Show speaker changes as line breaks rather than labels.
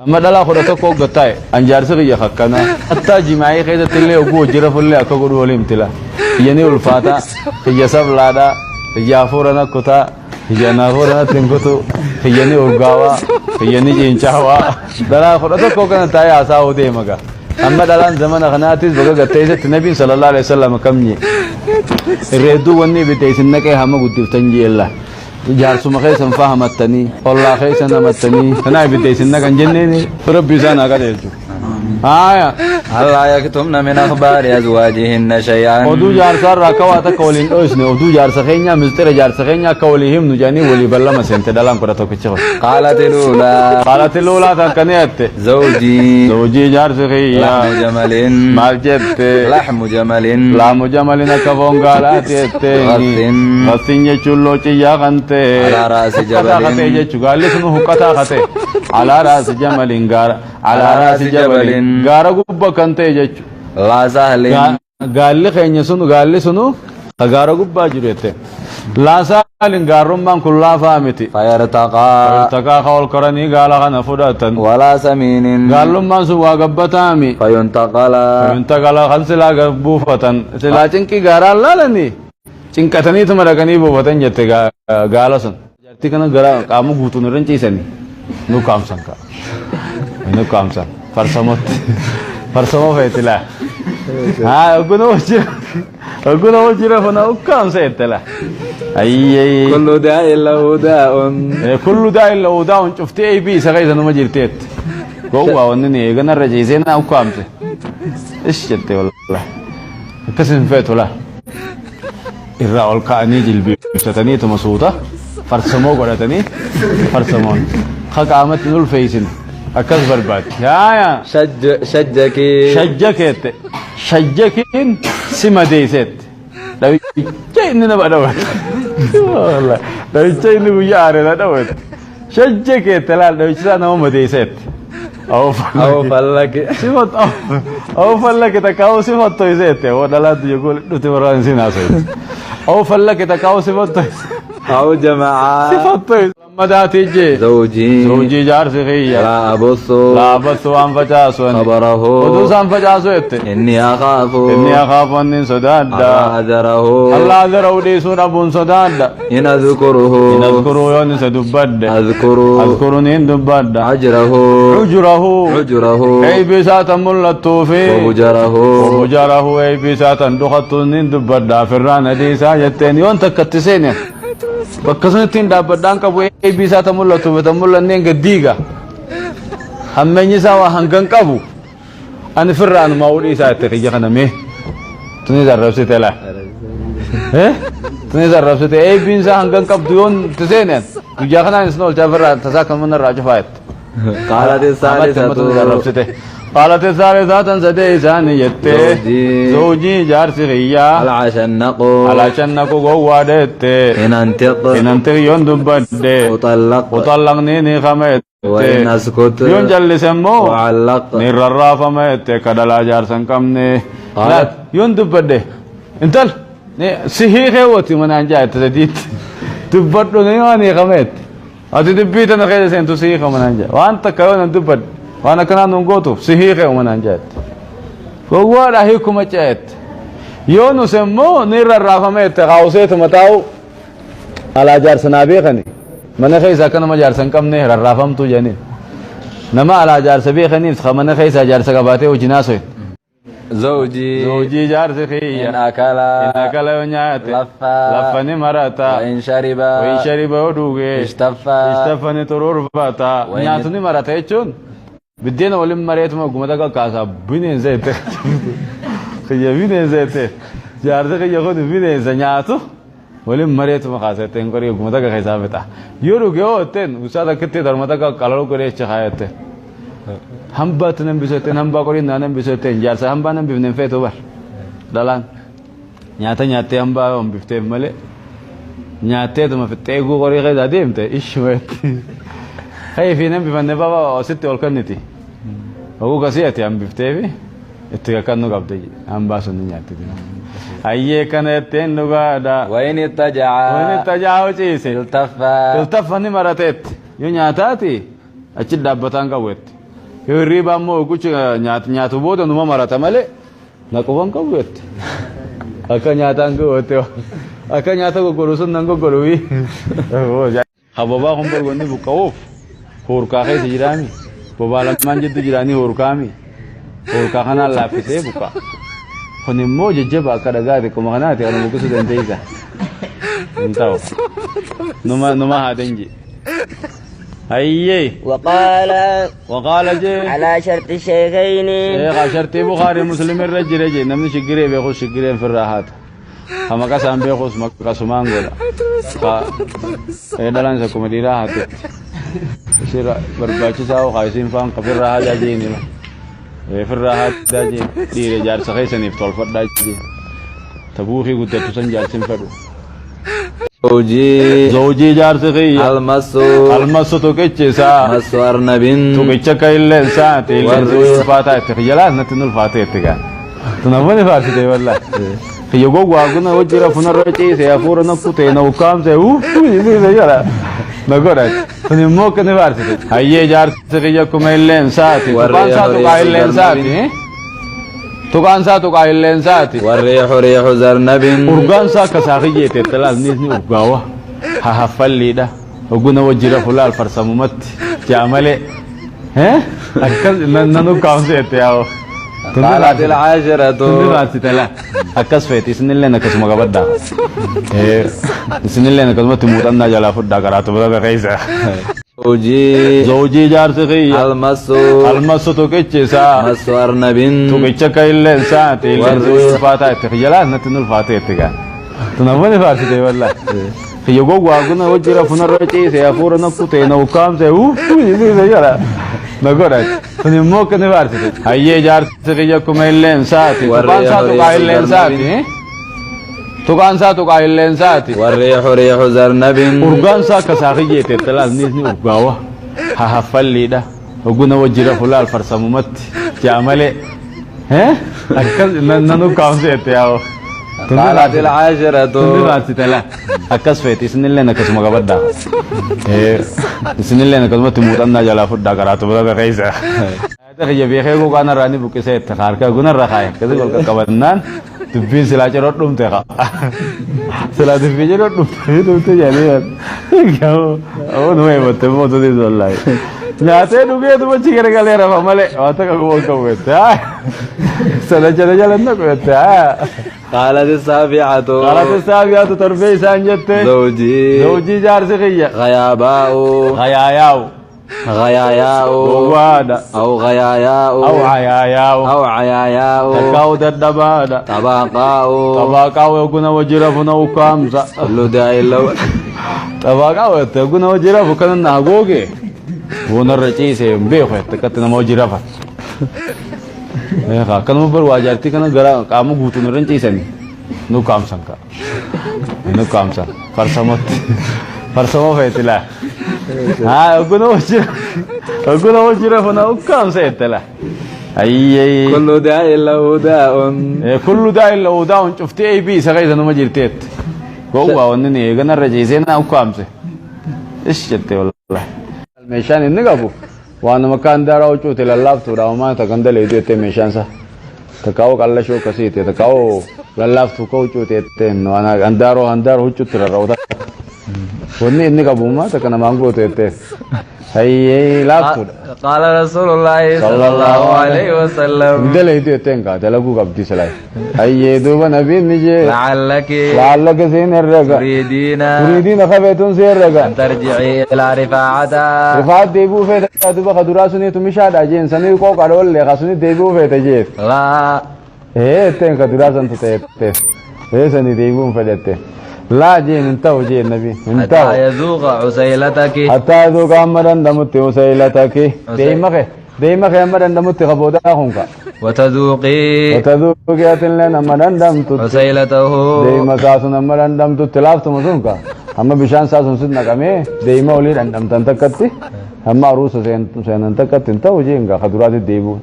Amma dhalaa 11 hogga taa'e an jaarsi kiyya kakkana hattaa jimaa'ii keessatti illee hogguu hojii rafullee akka godhu waliin himtila. Kiyya ni ulfaata, kiyya sablaadha, kiyya hafuura na kutaa, kiyya na hafuura natti hin kutu, kiyya ni urgaawaa, kiyya ni ciincaawaa. Dhalaa 11 kana taa'ee haasa'uu deema gaa. Amma dhalaan zamana kanaatis baga gatteessatti nabiin sallallahu alaihi wasallam akkam jee. Irra hedduu wanni ibidda isin naqee hamma guddiftan jeella. Jaarsuma keessan faa hamattanii, ollaa keessan hamattanii, kanaa ibidda isin naqan jenneeni rabbi isaan haa qajeelchu. Haaya.
ألا يكتمن من أخبار أزواجهن شيئا.
Oduu jaarsaa irraa akka waa takka waliin dho'isne oduu jaarsa keenyaa mistira jaarsa keenyaa akka walii himnu jedhanii walii ballama seente dhalaan 11 kun.
قالت الأولى
Qaalati luulaa takka ni jette.
زوجي
Zawjii jaarsi kiyya.
لحم جمل
Maal jette?
لحم جمل
Laamu jamalin akka foon gaalaati jette.
Ghathin.
Ghathin jechuun loociyyaa kan ta'e.
Alaa raasi
Huqqataa kan ta'e
jabalin.
jechuudha. Gaalli sun huqqataa kan ta'e. Alaa raasi jamalin gaara. Alaa raasi jabalin gaara gubba kan ta'e jechuudha.
لا سهل
Gaalli keenya sun gaalli sunu ka gaara gubbaa jiru jette. Laa saalin gaarrummaan kun laafaa miti.
فيرتقى
Takaa ka ol koranii gaala kana fudhatan.
ولا سمين
Gaallummaan sun waa gabbataami.
فينتقل
Intagala kan silaa buufatan silaa cinqii gaaraan laalanii cinqataniituma dhaqanii buufatan jette gaala sun. Jaartii kana gara qaama guutuun irra hin ciisanii nu kaamsan ka. Nu kaamsan farsamotti farsamoo feeti laa. Haa ogguna hojii ogguna hojii rafana ukkaamsa jette laa. Ayyee.
كل داء له داء.
Kullu daa'in lahu daa'un cufti eebii isa keessa numa jirteetti. Gowwaa wanni ni eegana irra ciisee na ukkaamse. Ish jette wallahi. Akkas hin feetu laa. Irraa ol ka'anii jilbiibsataniituma suuta farsamoo godhatanii farsamoon ka qaamatti hin ulfeessine akkas barbaaddi. Yaaya.
شج شجك
Shajja keette. Shajjakiin si madeesseetti. Dhawicha inni nama dhawate. Wallahi dhawicha inni guyyaa aare na dhawate. Shajja keette laal dhawichi isaa nama madeesseetti.
أو فلك
Sifat أو فلك takkaa'u sifattoyseette. Oo dhalaatti yoguu dhufte warraan isin haasoyte. أو فلك takkaa'u sifattoyse.
أو جمع
Sifattoyse. Lammadaatii jee.
زوجي
Zawjii jaarsi kiyya.
لا أبث
Laabattu waan facaasu ani.
خبره
Oduu isaan facaasu jette.
إني أخاف
Inni akaafu annin sodaadha.
ألا أذره
Allah azara dhiisuu dhabuun sodaadha.
إن أذكره
In azkuruu yoon isa dubbadhe.
أذكر
Azkuru niin dubbadha.
عجره
Ujurahu.
عجره
Eeybi isaa tan mul'attuu fi.
وبجره
Ujarahu eeybi isaa tan dhukattuu niin dubbadha. Firraan adii isaa jetteen yoon takka itti seene. Bakka sunitti hin dhaabbadhaan qabu eeybi isaa tan mul'attuu fi tan mul'anneen gaddiiga. Hammeenyi isaa waa hangan qabu. Ani firraanumaa udhii isaa itti kiyya kana mee. Tunis arrabsite laa. Tunis arrabsite eeybiin isaa hangan qabdu yoon itti seenen guyyaa kanaan isin oolchaa firraa tasaa kan mana irraa cufaa jette.
قالت الثالثة
Tunis arrabsite. Qaalati saalisaa tan sadee isaanii jette.
زوجي
Zawjii jaarsi kiyyaa.
العشنق
Alaashan naqu gowwaa dheette.
إن أنطق
Inanti yoon dubbadhe.
أطلق
Uxallaqnii ni kama
وإن
jette.
أسكت
Yoon jallise immoo.
أعلق
Ni rarraafama jette ka dhalaa jaarsa hin qabne.
Qaala-
Yoon dubbadhe. Intal si hiikee wati manaan jaa jette sadiitti. Dubbadhu ni waan hiikame jette. Ati dubbii tana keessa seentu si hiika manaan jaa. Waan takka yoo nan dubbadhe waan akkanaa nun gootuuf si hiikee manaan jaa jette. Gowwaadha hiikuma caa jette. Yoo nus immoo ni rarraafame jette kaawuseetuma taa'u alaa jaarsa naa beekani. Mana keessa akka nama jaarsa hin qabne rarraafamtuu jedhaniin. Nama alaa jaarsa beekaniif ka mana keessa jaarsa qabaatee hojii naasoyin.
زوجي
Zawjii jaarsi
إن
kiyya.
أكل
In akala yoo nyaate.
لف
Laffa ni marata.
وإن شرب
Wayin shariba yoo dhuge.
اشتف
Ishtaffa ni xuruurfata.
Wayin-
Nyaatu ni marata jechuun biddeena waliin mareetuma gumata kakkaasaa bineensa jette. Kiyya bineensa jette. Jaarsi kiyya kun bineensa nyaatu waliin mareetuma kaasa jetteen qorii gumata keessaa fixa. Yoo dhuge yoo jetteen usaa takkitti darmata qalaluu godhee achi kaa jette. Hambaatti nan bisu jetteen hambaa qorii naa nan bisu jetteen jaarsa hambaa nan bifne hin feetu bar. Dhalaan nyaata nyaattee hambaa yoo hin bifteef malee nyaatteetuma fixxee eeguu qorii keessaa deemte ishuma jetti. Kayii fi nan bifanne baba sitti ol kenniti. Oguu kasii ati hambifteefi itti kakkannu qabde hambaa sun ni nyaatti. Ayyee kana jetteen dhugaadha.
وإن اضطجع
Wani tajaa'u ciise.
التف
Iltaffa ni marateetti. Yoo nyaataati achi dhaabbataan qabu jetti. Hirriiba ammoo guchi nyaatu booda numa marata malee na quban qabu jette. Akka nyaataan goote akka nyaata goggodhu sun nan goggodhu. Hababaa kun bar wanni buqqa'uuf hurkaa keessa jiraami. Bobaa lamaan jiddu jiraanii hurkaami. Hurkaa kanaan laaffisee buqqa. Kun immoo jajjaba akka dhagaati akkuma kanaati kan buqqisuu dandeessa. Hin ta'u. Numa numa haaden je. Hayyee.
وقال
وقال jee.
على شرط الشيخين.
Eegaa shartii Bukhaarii Muslim irra jira jee namni shiggiree beekus shiggireen firraa haata. Ha maqaa isaan beekus maqasumaan godha. Ha dhalaan isa akkuma dhiiraa haatetti. Ishirra barbaachisaa hoo isiin faan firraa haajaa jeeni. Firraa haajaa jeen dhiira jaarsa keessaniif tolfadhaa jeen. Tabuukii guddattu san jaarsin fedhu.
زوجي
Zawjii jaarsi kiyya.
المس
Almasu tuqichi isaa.
مس أرنب.
Tuqicha akka illeensaati. Illeensi ulfaataa itti kiyyalaas natti hin ulfaatee itti gaa. Tunaafani faarsite wallaahi. Kiyya gowwaa guna wajjira funarra ciise hafuura na kutee na ukkaamse uffuu jedha. Na godha. Tun immoo akka ni faarsite. Hayyee jaarsi kiyya akkuma illeensaati. Tuqaan isaa tuqaa illeensaati. Tuqaan isaa tuqaa illeensaati.
والريح ريح زرنب.
Urgaan isaa akka saakiyyeete itti laal ni urgaawa. Hahaffalliidha. Oguna wajjira fulaal farsamumatti. Jaa malee. Akkas nan ukkaamse jette yaa'u.
قالت العاشرة.
Tunni faarsite laa. Akkas feeti isinilleen akkasuma qabaddaa. Isinilleen akkasumatti muuxannaa jalaa fudhaa karaatu bira keessa.
زوجي
Zawjii jaarsi kiyya.
المس
Almasu tuqichi isaa.
مس أرنب.
Tuqicha akka illeensaati. Illeensi ulfaataa itti kiyyalaas natti hin ulfaatee itti gaa. Tunaafani faarsite wallaahi. Kiyya gowwaa guna wajjira funarra ciise hafuura na kutee na ukkaamse uffuu jedha. Na godha. Tun immoo akka ni faarsite. Hayyee jaarsi kiyya akkuma illeensaati. Tuqaan isaa tuqaa illeensaati. Tuqaan isaa tuqaa illeensaati.
والريح ريح زرنب.
Urgaan isaa akka saakiyyeete itti laal ni urgaawa. Hahaffalliidha. Oguna wajjira fulaal farsamumatti. Jaa malee. Akkas nan ukkaamse jette yaa'u.
قالت العاشرة.
Tunni faarsite laa. Akkas feeti isinilleen akkasuma qabaddaa. Isinilleen akkasumatti muuxannaa jalaa fudhaa karaatu bira keessa. Kiyya beekee gogaan irraa ni buqqisee itti harka gunarra kaa'e akkasii wal qaqqabannaan dubbiin silaa ciroo dhumte qa. Silaa dubbii ciroo dhumte dhumte jedhanii oo nu himatte mootunis wallaahi. Nyaatee dhugee dubachi garagalee rafa malee waan takka quban qabu jette. Sana jala jala naqu jette.
قالت السابعة.
قالت السابعة torbee isaan jette.
زوجي
Zawjii jaarsi kiyya.
غياباء.
Hayaayaa'u.
غياياء.
Gowwaadha.
أو غياياء.
Aw hayaayaa'u.
أو عياياء.
Takkaa'u dadhabaadha.
طبقاء.
Xabaaqaa oguna wajji rafu na ukkaamsa.
كل داء لو
Xabaaqaa jette oguna wajji rafu kana na hagooge. Bunarra ciise hin beeku jette akkatti nama wajji rafa. Akkanuma bar waa jaartii kana gara qaama guutuun irra hin ciisani. Nu ukkaamsan ka. Nu ukkaamsan. Farsamotti. Farsamoo feeti laa. Haa oguna wajji rafu na ukkaamsa jette laa. Ayyee.
كل داء له داء.
كل داء له داء cuftee eebii isa keessa numa jirteetti. Gowwaa wanni ni eeganarra ciisee na ukkaamse. Ish jette wallahi. Meeshaan inni qabu waan nama kaan daaraa huccuuti lallaaftuudha homaa takkan daleetu jettee meeshaan isaa. Takkaa'oo qallashoo akkasiiti takkaa'oo lallaaftuu ka huccuuti jetteen waan handaaroo handaaroo huccuutti rarra'u takka. Wanni inni qabu homaa takka namaan gootu jetteen. Hayyee laaftuudha.
قال رسول الله صلى الله عليه وسلم.
Daleetu jetteen kaa dalaguu qabdi silaa. Hayyee duuba nabiin ni jee.
لعلك
لعلك siin herrega.
تريدين
تريدين kafeetun si herrega.
أن ترجعي إلى رفاعة.
Rifaat deebi'uu feeta duba ka duraa suniitu mishaadha jeen sanii qooqa dhoollee ka suni deebi'uu feeta jeet.
لا.
Ee etteen ka duraa santu ta'ette. Ee sanii deebi'uun fedhette. Laa jeen hin ta'u jeen nabi hin
حتى
ta'u.
يذوق عسيلتك.
Hattaa duuka amma danda'amutti usaylataki. Deema kee amma danda'amutti ka boodaa kun ka.
وتذوقي.
Wataduuqi atilleen amma danda'amtutti.
عسيلته.
Deema isaa sun amma danda'amtutti laaftuma sun ka. Amma bishaan isaa sun sit naqamee deema olii dhandhamtan takkatti amma aruusa seenan takkatti hin ta'u jeen ka duraatti deebi'uun.